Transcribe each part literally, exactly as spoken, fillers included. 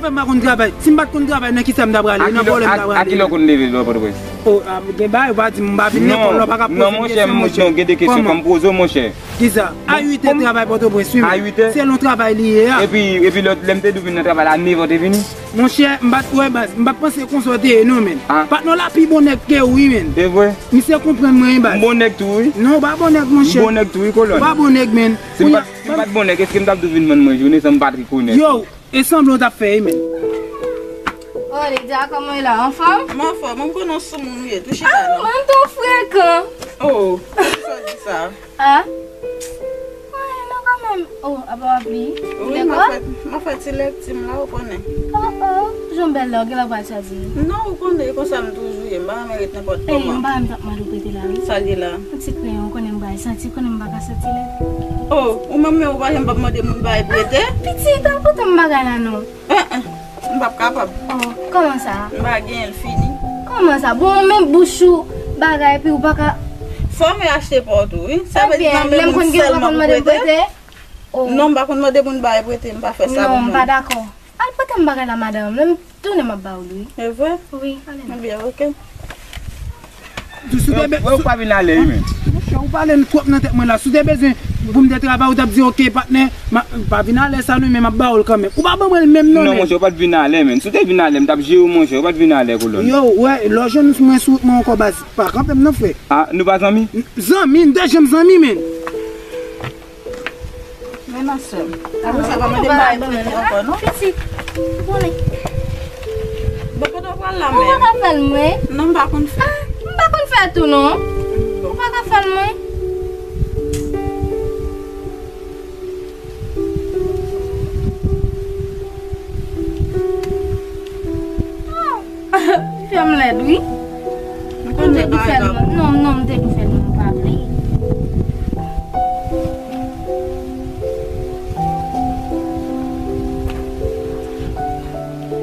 M pa konn travay. Si m pa t konn travay, nan ki sa m ta prale? Nan vòlè m ta prale. A ki lè w konn leve lè w Pòtoprens? O, a, gen bagay, ou pa di m, m pa vin lekòl, lè w pa ka poze m kesyon, monchè. Non, non, monchè, m gen de kesyon fò m poze w, monchè. Kisa? A uit è travay Pòtoprens, wi, men. A uit è? Selon travay li ye a. Epi, epi lè, lè m te di w vin nan travay la, a nèf è w te vini? Monchè, m pa t wè baz, m pa t panse konsa w te ye, non, men. Patnè w la pi bon nèg ke w, wi, men. E vre? Misye konprann mwen, wi, baz. M bon nèg tou, wi. Non, w pa bon nèg, monchè. M bon nèg tou, wi, kolòn. Ou pa bon nèg, men. Si m pa t bon nèg, èske m t ap di w vin vann manje, ou ne san m pa t rekonèt? Yo, e sanble w t ap fè, wi, men. Oh, Lydia, kòman w ye la? Anfòm? M anfòm, m konnen w sou moun ou ye, tou chita non. Ah, mwen tou frekan. Oh, sa di sa. Ah? Mwen, non, kanmenm. Oh, apa w ap li? Wi, m ap fè, m ap fè ti lèkti m la, ou konnen. Oh, oh, jan w bèl la, w genlè pral chaje. Non, ou konnen, e konsa m toujou ye, m pa renmen ret nenpòt kòman. Ey, m pa menm t ap mande w prete la, wi. Sa l ye la? Yon ti kreyon, ou konnen m bay santi, ou konnen m pa ka santi lèt. Oh, ou menm menm ou pa janm p ap mande moun bay prete? Ah, pitit, al pote m bagay la non. Eh, eh, m p ap kapab. Oh, kòman sa? M pa genyen l fini. Kòman sa? Bon, ou menm bouch ou bagay epi ou pa ka. Fò mwen achte pa w tou, wi. Sa vle di nan men moun sèlman pou prete? Oh. Non, m pa konn mande moun bay prete, m pa fè sa pou moun. Non, m pa dakò. Al pote m bagay la, madanm. Lè m tounen, m ap ba w li, wi. E vre? Wi, ale. Ebyen, oke. Ou pa vin alè, wi, men. Monchè, ou pale twòp nan tèt mwen la. Si w te bezwen pou m te travay, ou t ap di, oke, patnè, pa vin alè sa non, men m ap ba w l kanmenm. Ou pa ban mwen l menm non, men. Non, monchè, ou pa t vin alè, men. Si w te vin alè, m t ap jere w, monchè. Ou pa t vin alè, kolòn. Yo, wè, lè w jwenn mwen sou wout mwen ankò, baz, pa kanpe m nan, frè. Ah, nou pa zanmi? Zanmi, n te janm zanmi, men. Men ma sè, apre sa pa mande m bagay pou mete ankò non. Pitit, ou konnen. Bon, kote w pral la menm? Ou pa ka fè l mwen. Non, m pa konn fè. Ah, m pa konn fè tou non. Ou pa ka fè l mwen. Fè m lèd wi. M te dou fè l mwen. Non, non, m te dou fè l mwen, m pa vle.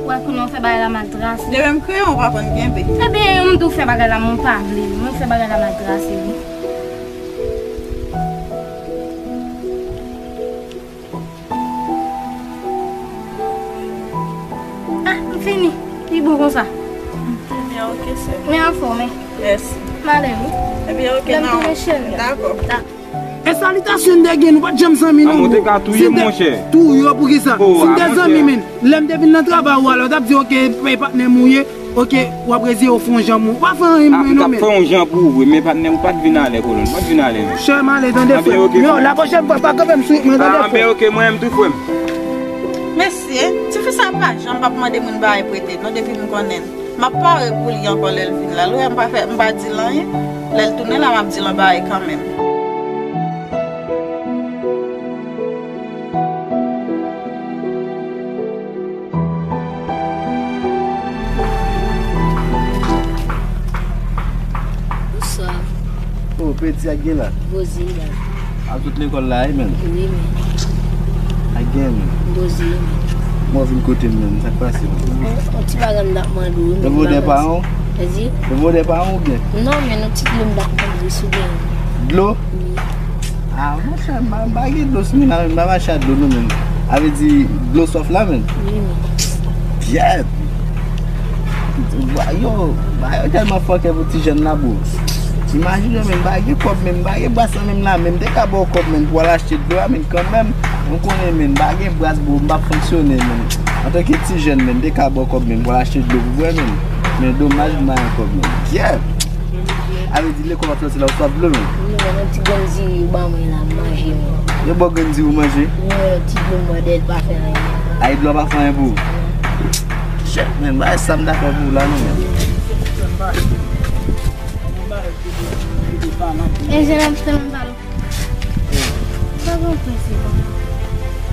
Wè kounye a w fè bagay la mal trase. Demen m kreyon ou pa konn kenbe. Ebyen, m tou fè bagay la, mwen pa vle. Mwen fè bagay la mal trase wi. Ah, m fini. Li bon konsa. Ebyen, oke, sè. Men anfòm, men. Mèsi. M ale wi. Ebyen, oke, non. Lè m tounen cheri. Dakò. Dakò. E salitasyon n te gen, nou pa t janm zanmi non. Mwen te ka touye w, monchè. Touye w poukisa? Si n te zanmi, men, lè m te vin nan travay ou a, lè w t ap di, oke, e patnè m ou ye, oke, w ap reziye w fè yon jan mwen. Ou pa fè anyen mwen non, men. M t ap fè yon jan pou ou vre, men patnè, ou pa t vin alè, kolòn. Ou pa t vin alè, men. Chè, m ale, tande, frè m. Yo, la pwochèn fwa, pa kanpe m sou wout mwen, tande, frè m. Anben, oke, mwen menm tou, frè m. Mesye, tifi sa pa janm p ap mande moun bagay prete non, depi m konnen l. M ap pare pou li ankò lè l vin la. L wè m pa fè, m pa di l anyen. Lè l tounen la, m ap di l yon bagay kanmenm. Bonswa. Oh, Peti, ak gen la? Bozi la. Ap sot lekòl la, wi, men. Wi, men. Ak gen, men. Bozi, men. Mwen vin kote m, men. Sa k pase? On, on ti bagay m t ap mande w, wi, men. Ou voye de paran w? Edi? Ou voye de paran w, oubyen? Non, men, on ti dlo m t ap mande w, si w gen. Dlo? Wi. Ah, monchè, m pa, m pa gen dlo sou mwen la, men m pa mache ak dlo, non, men. A vle di, dlo swaf la, men. Wi, men. Pyèt! Yo, bagay yo tèlman fòkè pou ti jèn la, bro. Imajine w, men, m pa gen kòb, men, m pa gen bras nan men m la, men, m te ka ba w kòb, men, pou w al achte dlo a, men, kanmenm, ou konnen, men, m pa gen bras, bro, m p ap fonksyone, men. Antanke ti jèn, men, m te ka ba w kòb, men, pou w al achte dlo pou bwè, men. Men, domaj, m pa gen kòb, men. Pyèt! A vle di, lekòl w ap sòti la, ou swaf dlo, men? Wi, men, yon ti grenn diri ou ban mwen la, m manje, men. Yo ba w grenn diri ou manje? Wi, men, yon ti dlo m bwè, dèyè l pa fè anyen. Ay, dlo a pa fè anyen pou ou? Shit, men, bagay sa m ta fè pou ou la, non, men. E, Jean, m ap tann pale. Pa gen prese, non.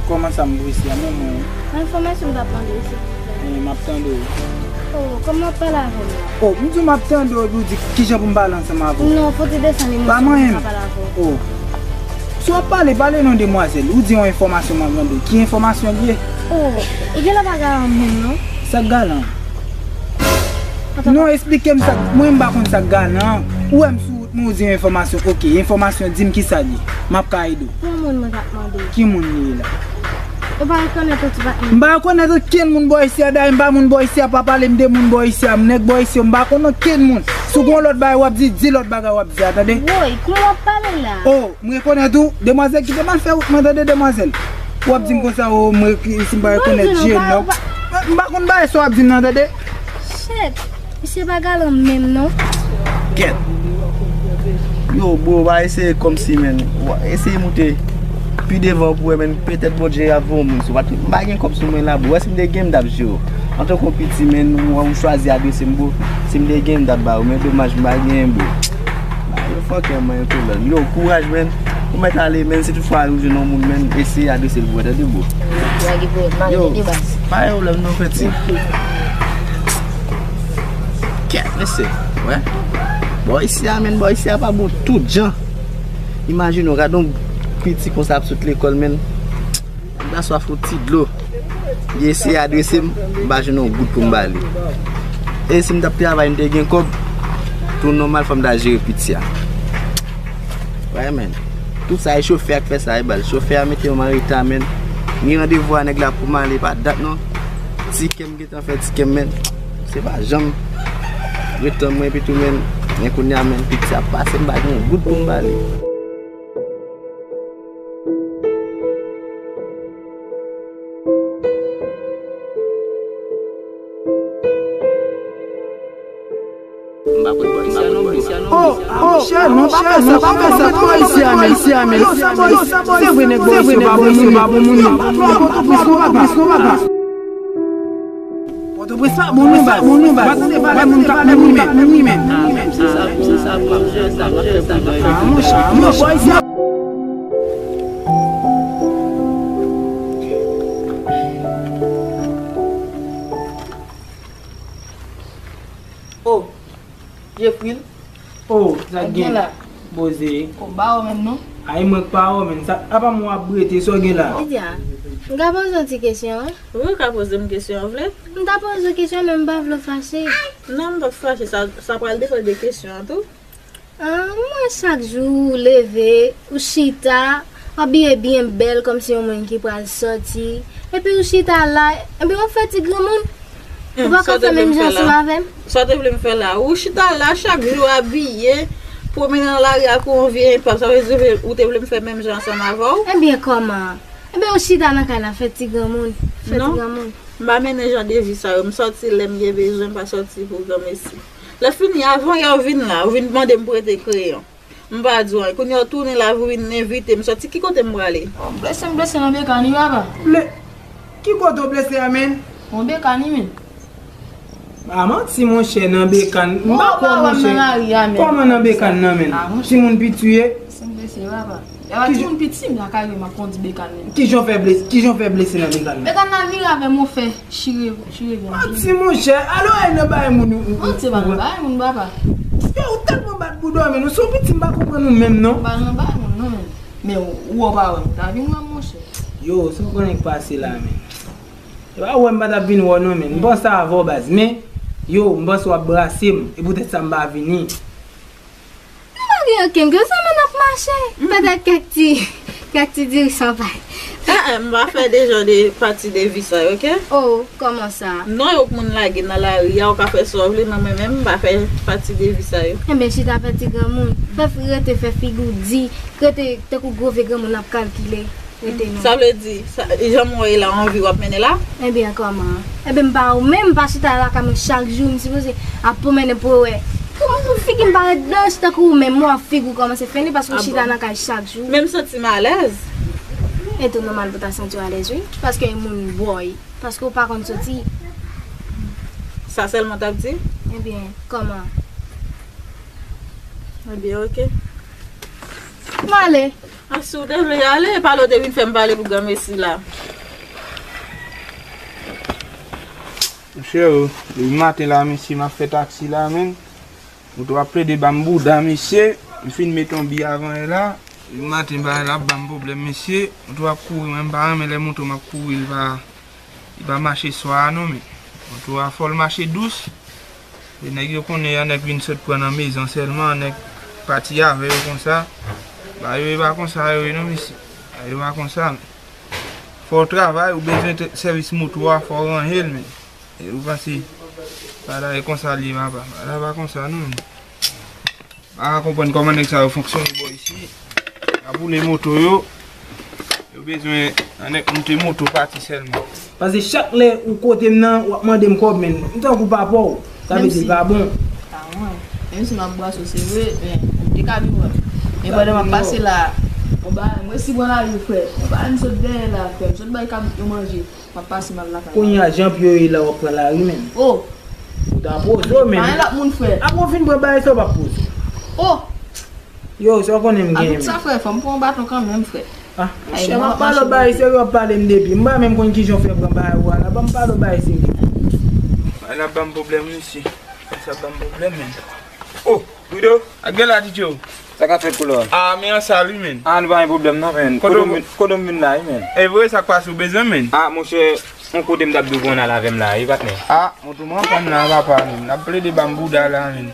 Kòman sa m prese a, men, men? Enfòmasyon m t ap mande w, silvouplè. E, m ap tande w. Oh, kòman w ap pale avè m la? Oh, m di w m ap tande w, epi w di kijan pou m pale ansanm avè w? Non, fò w te desann li, pa manyen m. Oh. Si w ap pale, pale non, demwazèl. Ou di yon enfòmasyon m ap mande w. Ki enfòmasyon l ye? Oh, ou genlè pa galan menm, non? Sa k galan? Non, eksplike m sa k, mwen m pa konn sa k galan. Ou wè m sou wout mwen, ou di enfòmasyon. Oke, enfòmasyon, di m kisa l ye. M ap ka ede w. Pou yon moun mwen t ap mande w. Ki moun li ye la? Ou pa rekonèt yon ti patnè? M pa rekonèt okenn moun bò isi a, dayè m pa moun bò isi a, pa pale m de moun bò isi a, m nèg bò isi yo, m pa konn okenn moun. Si w gen yon lòt bagay w ap di, di lòt bagay w ap di a, tande? Woy, kouman w ap pale la? Oh, m rekonèt ou, demwazèl kite m al fè wout mwen, tande, demwazèl. W ap di m konsa, oh, m re-, si m pa rekonèt je nòg. M pa konn bagay sa w ap di m nan, tande? Shit. Misye pa galan menm non. Kèt. Yo, bro, w a eseye kòmsi, menn. W a eseye moute pi devan pou wè, menn. Petèt Bondye ap voye yon moun sou. Paske m pa gen kòb sou mwen la, bro. Wè, si m te gen, m t ap jere w. Antanke yon piti, menn, ou, ou chwazi adrese m, bro. Si m te gen, m t ap ba ou. Men domaj, m pa gen, bro. Ba yo fòkè mwen yon kolòn. Yo, kouraj, menn. Ou mèt ale, menn. Si toutfwa ou jwenn yon moun, menn, eseye adrese l pou wè, tande, bro. Yo, pa gen pwoblèm, non, frè Ti. Kèt, mesye. Wè. Bò isi a, menn, bò isi a pa bon tout jan. Imajine w, gade yon piti konsa ap sot lekòl, menn. Li ta swaf yon ti dlo. Li eseye adrese m, m pa jwenn yon goud pou m ba li. E si m t ap travay, m te gen kòb, tou nòmal, fò m ta jere piti a. Wè, menn. Tout sa, e chofè a k fè sa, e bal. Chofè a mete m an reta, menn. M gen randevou a nèg la pou m ale, pa dat, non. Ti kè m gentan fè ti kè m, menn. Se pa janm ret tann mwen, epi tou, menn, men kounye a, menn, piti ap pase, m pa gen yon goud pou m ba li. M pa konn bò isi a non, bro. Oh, oh, monchè, non, pa fè sa, pa fè sa, pa fè sa, bò isi a, men, isi a, men. Se vre, nèg bò isi yo pa bon moun, pa bon moun, non. Pòtoprens, non, papa. Pòtoprens pa bon non, baz. Bon non, baz. Bay moun k ap mouri, men. Ah, monchè, monchè. Oh, Jefril. Oh, sa k gen la? Poze. Oh, ba ou menm non. Ay, mwen k pa ou menm. Sa, apa mwen ap brete, sa w gen la? Lydia, m ka poze w ti kesyon, wi? Wi, ou ka poze m kesyon w vle. M ta poze w kesyon, men m pa vle w fache. Non, m p ap fache. Sa, sa pral depann de kesyon an tou. Ah, mwen chak jou ou leve, ou chita, w abiye byen bèl kòmsi yon moun ki pral sòti. Epi ou chita la, epi w ap fè ti granmoun. Ou pa ka fè menm jan ansanm avè m? Sa w te vle m fè la? Ou chita la chak jou abiye, pwomennen nan lari ak yon vye enpal, sa vle di ou te vle m fè menm jan ansanm avè w? Ebyen, kòman? Ebyen, ou chita nan kay la, fè ti granmoun. Fè ti granmoun. Non. M pa mennen jan de vi sa yo. M sòti lè m gen bezwen, m pa sòti pou granmesi. Lè fini, avan yè w vin la, ou vin mande m prete kreyon. M pa di w anyen. Kounye a w tounen la, ou vin envite m sòti. Ki kote m prale? Oh, blese m blese nan bekàn wi, papa. Ble-, ki kote w blese a, menn? Yon bekàn wi, menn. A manti, monchè, nan bekàn. M pa kwè, monchè. Kòman nan bekàn nan, menn? Timoun piti ye? Blese m blese, papa. Ewa, timoun piti, m lakay yo, m ap kondi bekàn, menn. Kijan w fè blese, kijan w fè blese nan bekàn nan? Bekàn nan vire avè m, yon fè chire, chire vyan. Manti, monchè. Alò, ay nan bay moun ou, ou, ou, ou, se pa nan bay moun, papa. Yo, ou tèlman bat bouda w, menn. Ou se yon piti, m pa konprann ou menm, non. M pa nan bay moun, non, menn. Men ou, ou wè w pa wè m. Ta vin wè m, monchè. Yo, sa w konnen k pase la, menn. E pa wè m pa t ap vin wè w non, menn. M panse avè w, baz. Men, yo, m panse w ap brase m. E poutèt sa m pa vini. Nou pa gen okenn rezon, men n ap mache. Petèt kèk ti, kèk ti diri san pay. Eh, eh, m pa fè de jan de pati de vi sa yo, oke? Oh, kòman sa? Non, yo k moun lage nan lari a, ou ka fè sa w vle, men mwen menm, m pa fè pati de vi sa yo. Enben, chita fè ti granmoun. Fè f-, rete fè figi w di, rete tankou gwo vye granmoun ap kalkile. Rete non. Sa vle di, sa, jan mwen ye la, anvi w ap mennen la? Ebyen, kòman? Ebyen, m pa ou menm, m pa chita lakay mwen chak jou, m sipoze ap pwomennen pou wè. Kòman pou figi m parèt blanch tankou ou menm, mwen figi w kòmanse feni paske w chita nan kay chak jou. Men m santi m alèz. E tou nòmal pou ta santi w alèz, wi. Paske yon moun bòy, paske w pa konn soti. Sa sèlman w t ap di? Ebyen, kòman? Ebyen, oke. M ale. A, si w te vle ale, e pa lè w te vin fè m pale pou granmesi la. Monchè, o, depi maten la, mesye, m ap fè taksi la, menn. Moto a plede ban m bouda, mesye. M fin met yon bi avan yè la. Depi maten, bagay la ap ban m pwoblèm, mesye. Moto ap kouri, mwen, m pa renmen lè moto m ap kouri, li pa Li pa mache swa a non, men. Moto a fò l mache dous. E nèg yo konnen, yon nèg vin sot pran nan mezon sèlman, nèg pati avè yo konsa. Ba yo, e pa konsa yo ye non, mesye. Ba yo pa konsa, men. Fò w travay, ou bezwen te- sèvis moto a, fò w ranje l, men. E ou panse, bagay la e konsa l ye, papa. Bagay la pa konsa, non, men. Pa ka konprann kòman nèg sa yo fonksyone bò isi. Y ap woule moto yo. Yo bezwen annik moute moto pati sèlman. Paske chak lè ou kote m nan, w ap mande m kòb, men. M tankou papa w. Sa vle di l pa bon. Ah, mwen. Menm si m ap brase w, se vre, men ou te ka vin wè m. Men pandan m ap pase la, yon bagay, mwen si pran lari, frè. Yon bagay m sot dèyè la, frè. M sot bay kabrit yo manje. M ap pase m al lakay. Kounye a, jan pye w ye la, w ap pran lari, men. Oh! Ou ta poze w, men. Pa gen lòt moun, frè. Apre w fin pran bagay sa, w p ap poze w. Oh! Yo, sa w konnen m genyen, men. Sa, frè, fò m pran yon baton kanmenm, frè. Ah, monchè, m ap pale w bagay serye, w ap pale m de pye. M pa menm konn kijan w fè pran bagay ou a la. Ban m pale w bagay serye. Bagay la ban m pwoblèm, mesye. Sa ban m pwoblèm, men. Oh, Guido, ak gen la, Tityo. Sa k ap fèt, Koulò? Ah, men an sal, wi, men. Ah, nou pa gen pwoblèm, non, men. Kote w vin la, wi, men. E vre, sa k pase, w bezwen, men? Ah, monchè, yon kote m t ap di w pou w al avè m la, wi, patnè. Ah, moto m anpann la, papa, men. N ap plede ban m bouda la, men.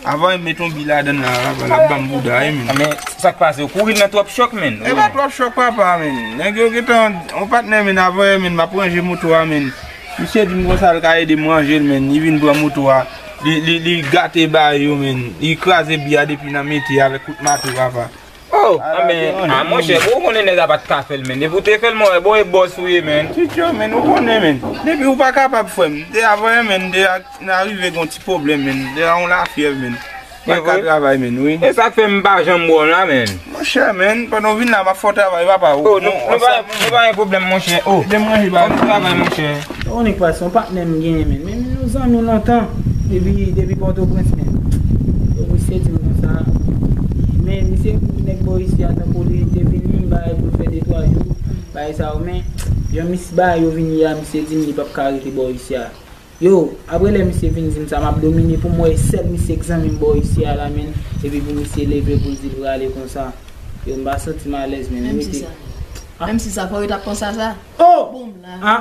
Avan m met yon bi ladann la, l ap ban m bouda, wi, men. Ah, men sa k pase, ou kouri nan twòp chòk, men. E pa twòp chòk, papa, men. Nèg yo gentan, yon patnè, men, avan, men, m ap ranje moto a, men. Misye di m konsa, l ka ede m ranje l, men. Li vin pran moto a. Li, li, li gate bagay yo, men. Li kraze bi a depi nan mete avèk kout mato, papa. Oh, ah, men, ah, monchè, bon, ou konnen nèg la pa t ka fè l, men. Depi w te fè l, mwen wè, bon, e bòs ou ye, men. Tityo, men, ou konnen, men. Depi ou pa kapab, frè m. Deja, vrè, men, deja, n a rive gon ti pwoblèm, men. Deja, yon lafyèv, men. Mwen ka travay, men, wi. E sa k fè m pa janm wè w la, men. Monchè, men, pandan w vin la, m ap fè w travay, papa. Oh, nou, nou pa, nou pa gen pwoblèm, monchè. Oh, bon travay, monchè. Ou konnen k pase, yon patnè m genyen, men. Men nou zanmi lontan. Depi, depi Pòtoprens, men. Yo, misye di m konsa. Men, misye, nèg bò isi a, tankou li te vini, m bay pou l fè de twa jou. Bay sa yo, men. Jan misye bay yo vini a, misye di m li p ap ka rete bò isi a. Yo, apre lè misye fin di m sa, m ap domine pou m wè sèl misye k zanmi m bò isi a la, men. Epi pou misye leve pou l di l prale konsa. Yo, m pa santi m alèz, men. Menm si sa. Ah. Menm si sa, fò yo t ap panse a sa. Oh! Bon, m la. Ah.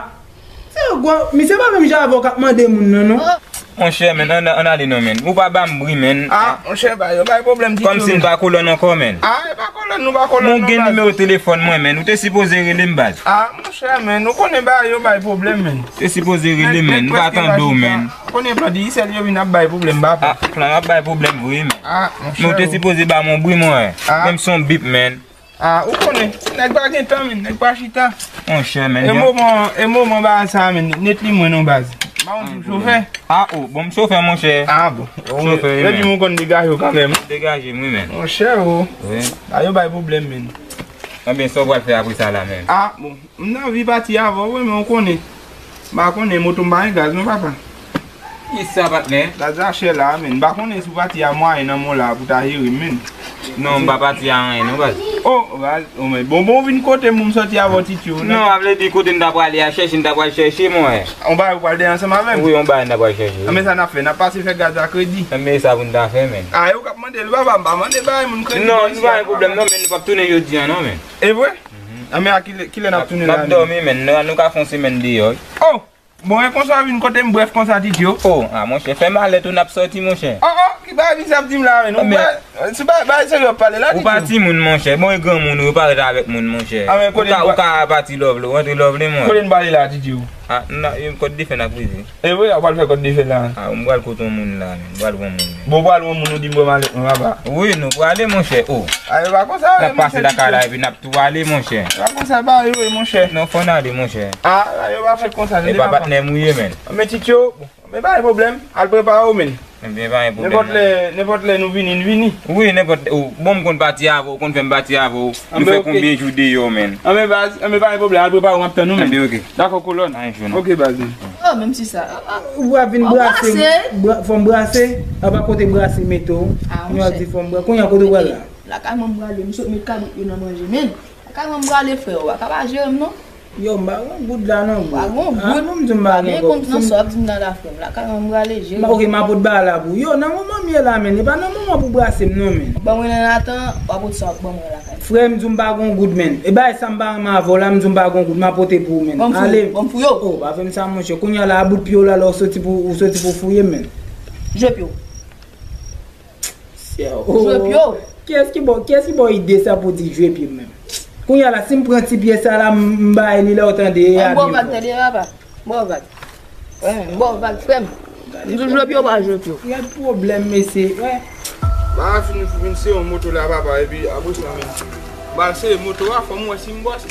Se gwo, misye pa menm jan avè w k ap mande moun nan, non. Oh. Monchè, men, ann, ann ale non, men. Ou pa ban m bri, men. Ah, monchè, ba yo bay pwoblèm ditou. Kòmsi n pa kolòn ankò, men. Ah, e pa kolòn, nou pa kolòn, non, baz. Mwen gen nimewo telefòn mwen, men. Ou te sipoze rele m, baz. Ah, monchè, men, ou konnen ba yo bay pwoblèm, men. Te sipoze rele m, men. M pa tande w, men. Konnen plan Digicel yo vin ap bay pwoblèm, papa. Ah, plan ap bay pwoblèm vre, men. Ah, monchè. Men ou te sipoze ba m yon bri, mwen. Ah. Menm si yon bip, men. Ah, ou konnen. Nèg pa gen tan, men. Nèg pa chita. Monchè, men. E moman, e moman ba sa, men. Net li mwen non, baz. Ba yon ti chofè. Ah, oh, bon, m chofè, monchè. Ah, bon. Chofè, men. Yo di m ou konn degaje w kanmenm. Degaje m, wi, men. Monchè, oh. Wi. Ba yo bay pwoblèm, men. Ebyen, sa w pral fè apre sa la, men? Ah, bon. M nan vi pati avè w, wi, men ou konnen. M pa konnen, moto m pa gen gaz non, papa. Kisa, patnè? Gaz la chè la, men. M pa konnen si w pati a mwayen nan men w la pou ta jere m, men. Non, m pa pati a anyen non, baz. Oh, baz, oh, men. Bon, bon, w vin kote m pou m sòti avè w, Tityo. Non, a vle di kote n ta prale a chèche, n ta pral chèche, mwen. On bagay ou pral dèyè ansanm avè m? Wi, on bagay n ta pral chèche, wi. Anben sa n ap fè, n ap pase fè gaz la kredi. Anben sa pou n ta fè, men. Ah, yo k ap mande l, papa, m pa mande bagay moun kredi. Non, nou pa gen pwoblèm non, men nou p ap tounen jodi a non, men. E vre? Anben a kilè, kilè n ap tounen la, men? N ap dòmi, men. Nou, nou ka fè yon semèn deyò, wi. Oh! Bon, e konsa w vin kote m, brèf konsa, Tityo? Oh, ah, monchè, fè malè tou, n ap sòti, monchè. Oh, oh, ki bagay misye ap di m la, men? Ou bay, se bagay, bagay serye w ap pale la, Tityo? Ou pa timoun, monchè. Bon, e granmoun, ou pa rete avèk moun, monchè. Anben, kote n pral? Ou ka pati lòvle, ou antre lòvle, mwen. Kote n pral la, Tityo? Ah, kòd defè n ap rive. E vre, w pral fè kòd defè la. Ah, m pral kote yon moun la, men. M pral wè yon moun, men. Bon, w pral wè yon moun, ou di m wè malèt mwen, papa. Wi, nou prale, monchè. Oh. Ah, e pa konsa, monchè. N ap pase lakay la, epi n ap tou ale, monchè. E pa konsa, ba yo, e, monchè. Non, fò n ale, monchè. Ah, ba yo pa fèt konsa, tande, papa. E pa patnè m ou ye, men. Men Tityo, bon, men pa gen pwoblèm. Al prepare w, men. Ebyen, pa gen pwoblèm. Nenpòt lè, nenpòt lè nou vini, n vini. Wi, nenpòt lè. Oh, bon, m konn pati avè w, ou konn fè m pati avè w. Nou fè konbyen jou deyò, men? Anben, baz, anben, pa gen pwoblèm, al prepare w, m ap tann ou, men. Anben, ok. Dakò, kolòn. Pa gen jou, non. Ok, baz. Oh, menm si sa. Ah, ah. Ou ap vin brase, bra-, fò m brase, apa kote brase mete w. Ah, monchè. Kounye a w ap di fò m brase. Kounye a kote w pral la? Lakay mwen m prale, m sot met kabrit yo nan manje, men. Lakay mwen m prale, frè, ou pa ka pa jere m, non. Yo, m pa gen goud la non, bro. Pa gen goud. Ah, non, m di m pa gen goud. Pa gen kont nan sa w ap di m nan la, frè m. Lakay mwen m prale, jere m. Ok, m a pot bagay la pou ou. Yo, nan moman m ye la, men, e pa nan moman pou brase m non, men. Ban mwen nan atan, w a pot sa w ap ban mwen lakay. Frè m, di w m pa gen goud, men. E bagay sa m pa renmen avè w la, m di w m pa gen goud, m a pote pou ou, men. Ale. Ban m fou yo. Oh, pa fè m sa, monchè. Kounye a la, a bout pye w la, la, ou soti pou, ou soti pou fouye m, men. Jwe pye w. Jwe pye w. Kiyès ki ba w, kiyès ki ba w ide sa pou di jwe pye m menm? Kounye a la, si m pran ti pye sa la, m, m bay li la, w tande, e. An, bon vag, tande, papa. Bon vag. Wi, bon vag, frè m. M toujou epi w pa jwe epi w. Gad pwoblèm, mesye, wi. Ba fin, fin sere yon moto la, papa, epi apre sa, men. Ba sere moto a, fò m wè si m bòs.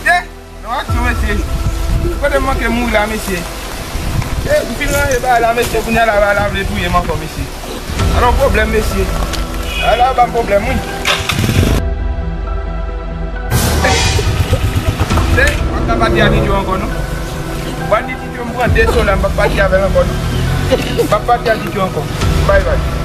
Ye! Non, aksyon, mesye. Kote m manke mouri la, mesye? E, m fin ranje bagay la, mesye, kounye a la, la, la vle touye m ankò, mesye. Alò, pwoblèm, mesye. A la, ba m pwoblèm, wi. E, m ap ka pati a Didyo ankò, non. Mwen di Didyo, m pran de sola, m p ap pati avè l ankò, non. M p ap pati a Didyo ankò. Bye, bye.